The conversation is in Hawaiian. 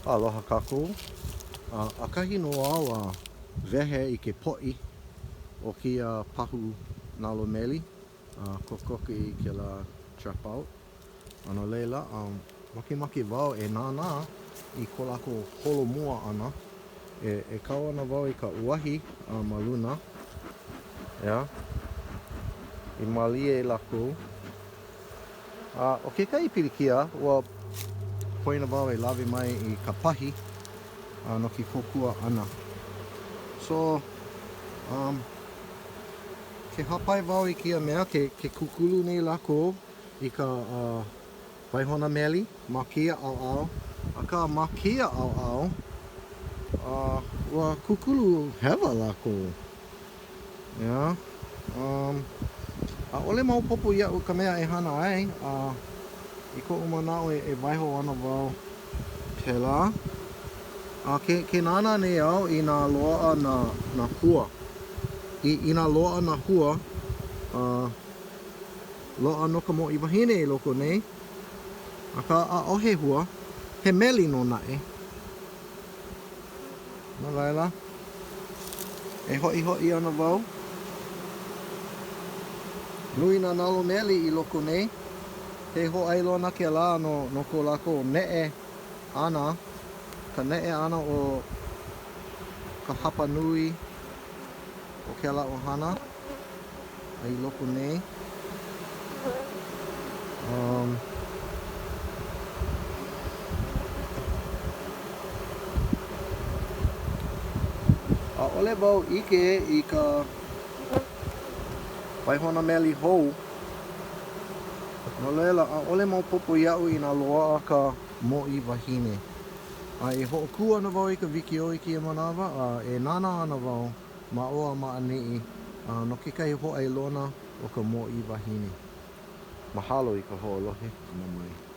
Aloha kākou. ʻAkahi nō au a wehe i ke poʻi o kēia pahu nalo meli a kokoke i kēlā trap out. A no laila, makemake wau e nānā i ko lākou holomua ʻana. E, e kau ana wau i ka uahi ma luna, ʻeā, i mālie lākou. A ʻo kekahi pilikia, ua poina wau e lawe mai i ka pahi a no ke kōkua ʻana. So, um, ke hāpai wau i kēia mea, ke, ke kūkulu nei lākou i ka uh, waihona meli ma kēia ʻaoʻao, akā ma kēia ʻaoʻao, uh, ua kūkulu hewa lākou. ʻEā? Um, ʻaʻole maopopo iaʻu ka mea e hana ai, a i koʻu manaʻo e, e waiho ana wau pēlā. A ke, ke nānā nei au i nā loaʻa nā, nā hua. I, i nā loaʻa nā hua, a loaʻa nō ka mōʻī wahine i loko nei, akā ʻaʻohe hua, he meli nō naʻe. No laila, e hoʻihoʻi ana wau. Nui nā nalo meli i loko nei. He hōʻailona kēlā no, no ko lākou neʻe ʻana, ka neʻe ʻana o ka hapanui o kēlā ʻohana a i loko nei. Um, ʻaʻole wau ʻike i ka waihona meli hou. No laila, ʻaʻole maopopo iaʻu inā loaʻa ka mōʻī wahine. A e hoʻokū ana wau i ka wikiō i kēia manawa, a e nānā ana wau ma ʻō a ma ʻaneʻi no kekahi hōʻailona o ka mōʻī wahine. Mahalo i ka hoʻolohe ʻana mai.